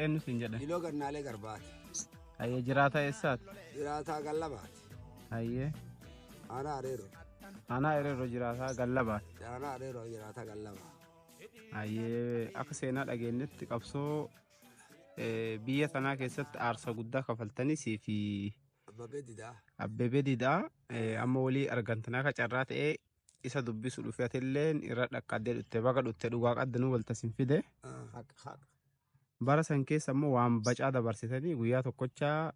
Eenyu siin jedhan? Jiloo Gannaalee Garbaati. Hayyee, jiraataa eessaati? Jiraataa Gallabaati. Hayyee. Aanaa Areeroo. Aanaa Areeroo jiraataa Gallabaati. Aanaa Areeroo jiraataa Gallabaa. Hayyee, akka seenaa dhageenyetti qabsoo biyya sanaa keessatti aarsa guddaa kafaltanii fi Abbabee Didaa. Abbabee Didaa amma walii argantan akka carraa ta'ee isa dubbisu dhufe atilleen irra dhaqqaddee dhutte baga dhutte dhugaa qaddanuu waltasin fide. Bara san keessa immoo waan bacaa dabarsitanii guyyaa tokkochaa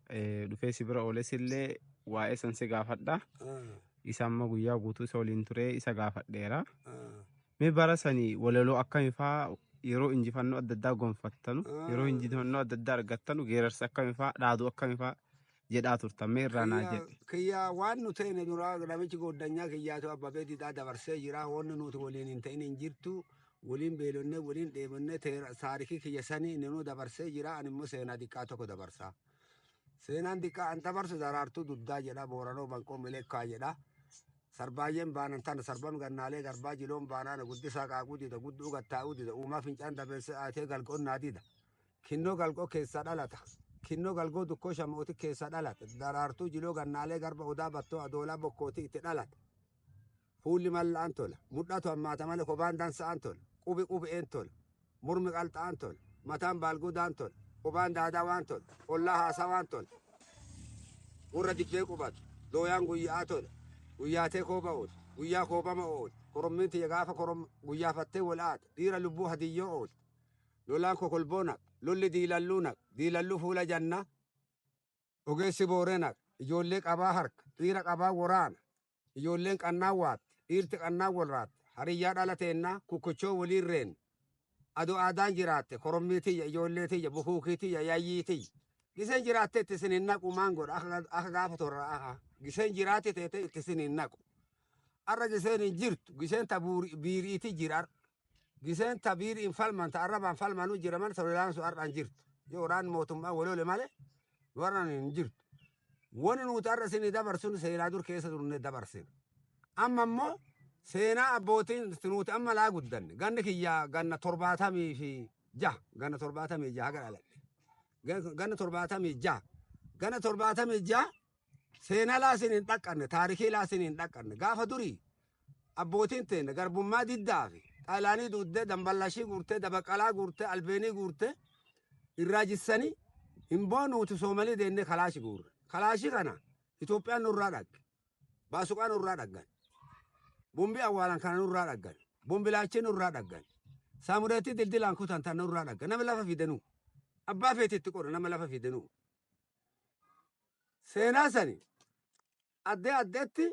dhufee si bira ooles illee waa'ee san si gaafadha. Isa amma guyyaa guutuu isa waliin turee isa gaafadheera. Mee bara sanii walaloo akkamii faa yeroo injifannoo adda addaa gonfattanu, yeroo injifannoo adda addaa argattanu, geerarsa akkamii faa, dhaaduu akkamii faa jedhaa turtan, mee irraa naa jedhe. Kiyyaa waan nu ta'e duraa namichi goddanyaa kiyyaatu Abbabee Didaa dabarsee jira. Wanni nuti waliin hin ta'in hin jirtu. Waliin beelonnee, waliin dheebonnee, taarikii kiyya sanii inni nu dabarsee jira. Ani immoo seenaa diqqaa tokko dabarsa. Seenaan diqqaa an dabarsu Daraartuu Duddaa jedha. Booranoo Banqoo Milekkaa jedha. Sarbaayyeen baanan tana sarbam Gannaalee Garbaa jiloon baanaana guddisaa qaaquu dida, gudduu gattaa'uu dida, uumaa fincaan dabeessee aatee galqonnaa dida. Kinnoo galqoo keessaa dhalata. Kinnoo galgoo dukkoo shamooti keessaa dhalata. Daraartuu Jiloo Gannaalee Garba odaa battoo adoolaa bokkooti itti dhalata. Fuulli mallaan tola. Mudhatu hammaata malee kophaan dansa'aan tola. Qubi qubi'een tola. Mormi qalxa'aan tola. Mataan baalgudaan tola. Qubaan daadawaan tola. Ollaa haasawaan tola. Gurra dibbee qubatu. Dooyaan guyyaa tola. Guyyaatee kooba oolu. Guyyaa koobama oolu. Korommiin tiyya gaafa korom guyyaafattee wal aata. Dhiira lubbuu hadiyyoo oolti. Lolaan kokolboo naq. Lolli diilalluu naq. Diilalluu fuula janna. Ogeessi booree naq. Ijoollee qabaa harka. Dhiira qabaa waraana. Ijoolleen qannaa waatti. Dhiirti qannaa walraatti. Hariyyaa dhala teennaa kukkuchoo waliin reen. Adoo aadaan jiraatte korommii tiyya, ijoollee tiyya, bukuukii tiyya, yayyii tiyya. Giseen jiraatte itti isin hin naqu maan godha akka gaafa torra aha. Giseen jiraatte teete itti isin hin naqu. Arra giseen hin jirtu, giseen ta biiriiti jira. Giseen ta biiri hin falman, ta arrabaan falmanuu jira malee tolaan sun arraan jirtu. Yoo waraan mootummaa walole malee warraan hin jirtu. Wani nuti arra isinii dabarsun seenaa dur keessa turne dabarsina. Amma immoo seenaa abbootiin nuti amma laa guddanne, ganni kiyyaa ganna 76, ganna 76 haga dhaladhe. Ganna 76, ganna 76 seenaa laa isin hin dhaqqanne, taarikii laa isin hin dhaqqanne. Gaafa durii abbootiin teenne garbummaa diddaa fi xaalaanii duuddee damballashii guurtee, dabaqalaa guurtee, albeenii guurtee irraa jissanii hin boonuuti. Soomalii deennee kalaashi guurre. Kalaashii kana Itoophiyaan nurraa dhagge. Baasuqaa nurraa dhaggan. Bombi awwaalan kana nurraa dhaggan. Bombilaachee nurraa dhaggan. Saamureetti dildilaan kutan tan nurraa dhaggan. Nama lafa fidanuu. Abbaa feetitti qoru nama lafa fidanuu. Seenaa sani addee addeetti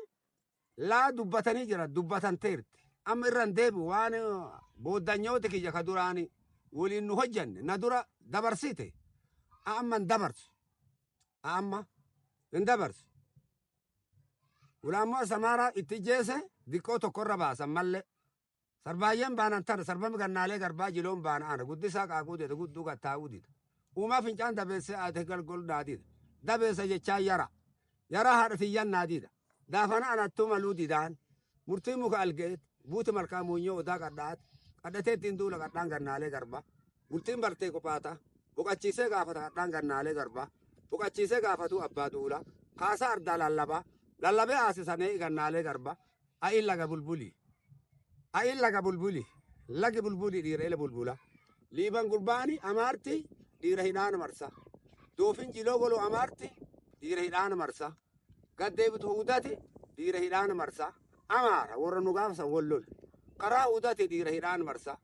laa dubbatanii jira, dubbatanteerti. Amma irra hin deebi'u, waan booddanyooti kiyya ka duraani waliin nu hojjanne na dura dabarsite amma hin dabarsu. Amma hin dabarsu. Ulaammoo Samaaraa itti jeese diqqoo tokkorra baasan mallee. Sarbaayyeen baanan tana sarbami Gannaalee Garbaa jiloon baana ana guddisaa qaaquu dida, gudduu gattaa'uu dida. Uumaa fincaan dabeessee aatee galgol naa dida. Dabeessa jechaa yara. Yara haadha tiyyan naa dida. Daafana anattuu maluu didaan. Murtii muka algeet buuti malkaa muunyoo odaa qadhaat. Qadhatee ittiin duula qadhaan Gannaalee Garbaa. Bultiin bartee kophaata. Boqachiisee gaafata qadhaan Gannaalee Garbaa. Boqachiisee gaafatuu abbaa duula. Kaasaa ardaa lallabaa. Lallabee aasisanee Gannaalee Garbaa. A'iin laga bulbuli. A'iin laga bulbuli. Lagi bulbuli dhiira ila bulbula. Liiban gurbaani amaarti dhiira hidhaana marsa. Doofin jiloo goloo amaarti dhiira hidhaana marsa. Gaddeebitu hudati dhiira hidhaana marsa. Amaara warra nu gaafsan wal lol. Karaa hudati dhiira hidhaana marsa.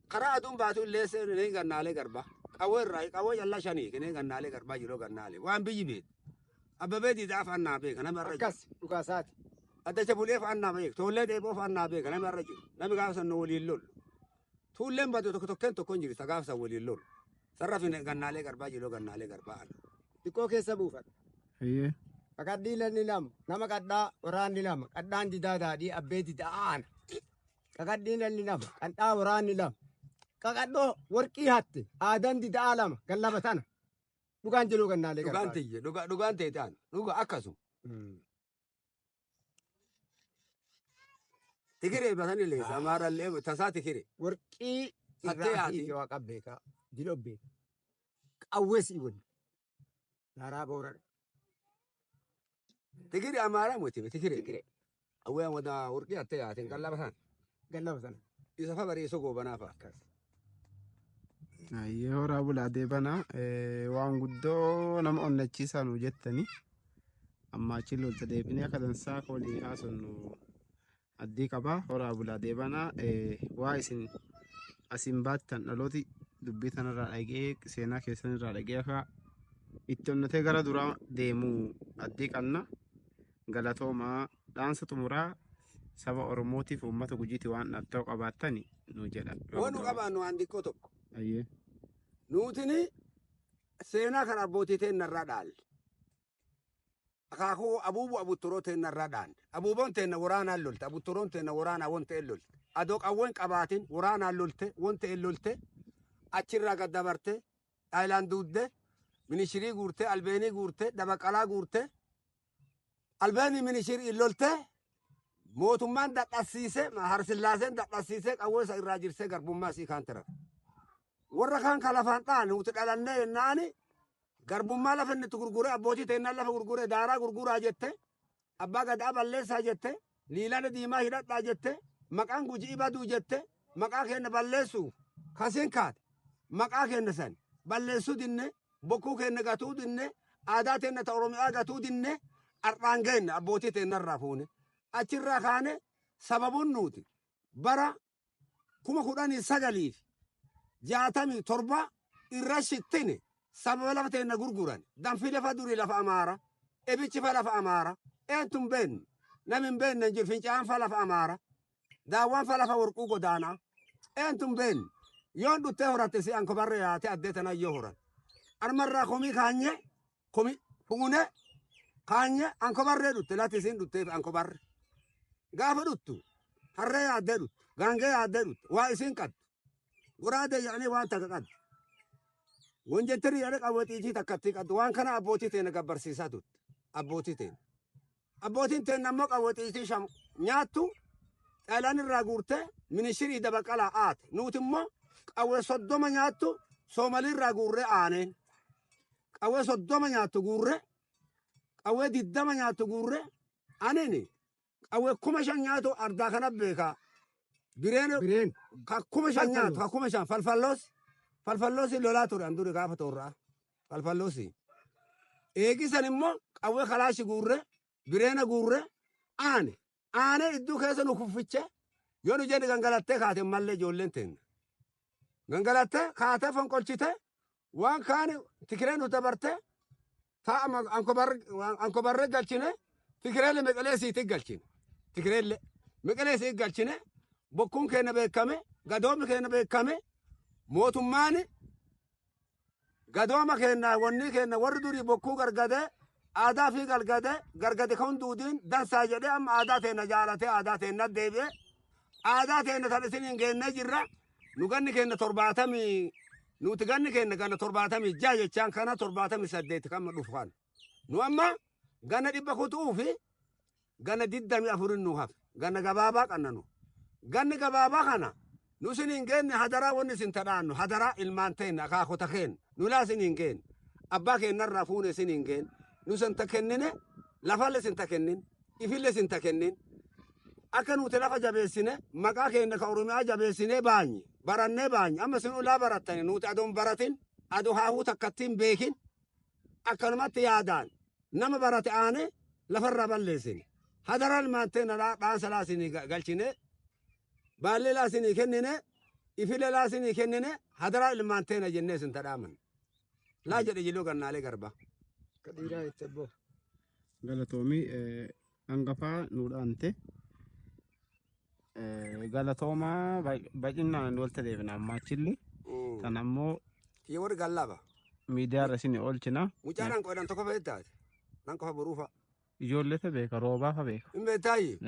Karaa aduun baatu illee seenee Gannaalee Garbaa. Qawwee irraa qawwee callaa shanii kenee Gannaalee Garbaa jiroo Gannaalee. Waan biyyi beeku. Abbabee Diidaa fa'annaa beeka nama irra jiru. Akkas dhugaasaati. Addacha bulee fa'annaa beeka. Toollee dheeboo fa'annaa beeka nama irra jiru. Nami gaafa san waliin lolu. Tuulleen badu tokko tokkeen tokko hin jiru. Isa gaafa san waliin lolu. Sarara fi Gannaalee Garbaa jiroo Gannaalee Garbaa ana. Xiqqoo keessa buufadha. Hayyee. Qaqadhii lanni lama nama qadhaa waraanni lama qadhaan Didaa Daadhii Abbee Didaa aana. Qaqadhii lanni lama qadhaa waraanni lama. Qaqadhoo warqii hatte aadaan Didaa lama gallaba tana. Dhugaan jiruu Gannaalee Dhugaan Garbaa. tiyye dhugaan ta'e ta'an dhuga akkasuma. Tikiree batanii leessa Amaarallee tasaa tikiree. Warqii Hattee irraa haati. hiike waaqa beekaa. Jiloo beeka. Qawwee sii waliin. Daaraa Boorana. Tigiri Amaaraa moti Tigire. Tigire. Awwee wada warqii hatte yaateen qallaba sana. Gallaba sana. Isa fa bareessoo goobanaa fa'a. Akkas. Ayyee horaa bulaa deebanaa waan guddoo nama onnachiisaa nu jettani. Amma achi lolta deebinee akka dansaa akka walii haasofnu addii qabaa. Horaa bulaa deebanaa waa isin asin baattan dhalooti dubbii tanarraa dhagee seenaa keessanirraa dhagee akka itti onnatee gara duraa deemu addii qabna. Galatoomaa dhaansa xumuraa saba Oromootiif uummata Gujiiti waan dhaabta'u qabaattani nu jedha. Waan nu qabaannu waan xiqqoo tokko. Ayyee. Nuutini seenaa kan abbootii teennarraa dhaalle. Akaakuu abuubuu abutturoo teennarraa dhaalle. Abuuboon teenna waraanaan lolte. Abutturoon teenna waraanaa wanta een lolte. Adoo qawween qabaatin waraanaan lolte wanta een lolte. Achirraa gad dabarte. Dhaayilaan duudde. Minishirii guurte. Albeenii guurte. Dabaqalaa guurte. Albeenii minishirii lolte. Mootummaan dadhabsiise. Harsillaaseen dadhabsiise. Qawwee isa irraa jirsee garbummaa isii kaan tira. Warra kaan ka lafaan dhaan nuti dhalannee yennaani garbummaa lafa inni itti gurgure abbootii teennaan lafa gurgure daaraa gurguraa jette abbaa gadaa balleessaa jette liilana diimaa hidhadhaa jette maqaan Gujii baduu jette maqaa keenya balleessuuf kasiin kaate maqaa keenya san balleessuu dinne bokkuu keenya gatuu dinne aadaa teenya ta Oromiyaa gatuu dinne har'aan geenne abbootii teennarraa fuune achirraa kaane sababuun nuti bara 1967 irra shittine sababa lafa teenna gurguran danfi lafa durii lafa Amaara ebichi fa lafa Amaara eentu hin beekne nami hin beekne hin jiru fincaan fa lafa Amaara daawwan fa lafa warquu godaanaa eentu hin beekne yoon dhuttee horatte si ankobarre yaate addee tana yoo horan armarraa komii kaanye komii fuune kaanye ankobarree dhutte lati isiin dhutteef ankobarre gaafa dhuttu harree yaaddee dhuttu gaangee yaaddee dhuttu waa isiin qaddu goraadee jedhanii waan takka qaddu. Wanjettiri jedhanii qawwee xiitii takkatti qaddu waan kana abbootii teenya gabbarsiisaa turte abbootii teenya. Abbootiin teenya ammoo qawwee xiitii sham nyaattu xaalaan irraa guurte minishirii dabaqalaa aate nuti immoo qawwee 30 nyaattu Soomalii irraa guurree aaneen qawwee 30 nyaattu guurree qawwee 20 nyaattu guurree anini qawwee 5,000 nyaatu ardaa kana beekaa. Bireen Bireen. ka 5,000 nyaatu ka 5,000 falfalloos falfalloosi lolaa ture an duri gaafa toorraa falfalloosi. Eegisan immoo qawwee kalaashi guurre bireena guurre aane aane iddoo keessa nu kuffiche yoo nu jenne gangalattee kaate mallee ijoolleen teenna. Gangalattee kaatee fonqolchite waan kaani tikiree nu dabarte ta'a ankobarre galchine tikireelle meqalee siitti galchine tikireelle meqalee siitti galchine bokkuun keenya beekame gadoomni keenya beekame mootummaan gadooma keenya wanni keenya warri durii bokkuu gargadee aadaa fi gargadee gargade kan duudiin dansaa jedhee amma aadaa teenya jaalatee aadaa teenya deebi'ee aadaa teenya tan isin hin geennee jirra nu ganni keenya 76 nuti ganni keenya ganna 76 jechaan kana 78 kan dhufu kana nu amma ganna dhibba kutuu fi ganna 24 nu hafe ganna gabaabaa qanna nu ganni gabaabaa kana nu isin hin geenne hadaraa wanni isin tadhaannu hadaraa ilmaan teenna akaakota keenya nu laa isin hin geenne abbaa keenyarraa fuune isin hin geenne nu isin ta kennine lafalle isin ta kennin ifille isin ta kennin akka nuti lafa jabeessine maqaa keenya ka Oromiyaa jabeessine baanyi barannee baanyi amma isin ulaa barattani nuti adoon baratin adoo haahuu takkattiin beekin akkanumatti yaadaan nama barate aane lafarraa balleessine hadaraa ilmaan teenna dhaansa laa isinii galchine baallee laa isinii kennine ifile laa isinii kennine hadaraa ilmaan teena jennee isin tadhaaman laa jedhe jiloo gannaalee garba. Kadhiiraa itti abboo. Galatoomii hangafaa nu dhaante. Galatoomaa baay'inaan walitti deebina amma achillee. Tan ammoo Kiyya warri gallaba. miidiyaa irra isin oolchina. Mucaa nan qoodhan tokko fe'ettaati. Nan qofa boruufa. Ijoolleeta beeka roobafa beeka. Hin beektaayi.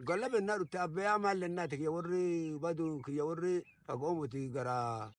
Gallaba ennaa dhufte abbayyaa maal ennaati kiyya warri badu kiyya warri fagoo muti gara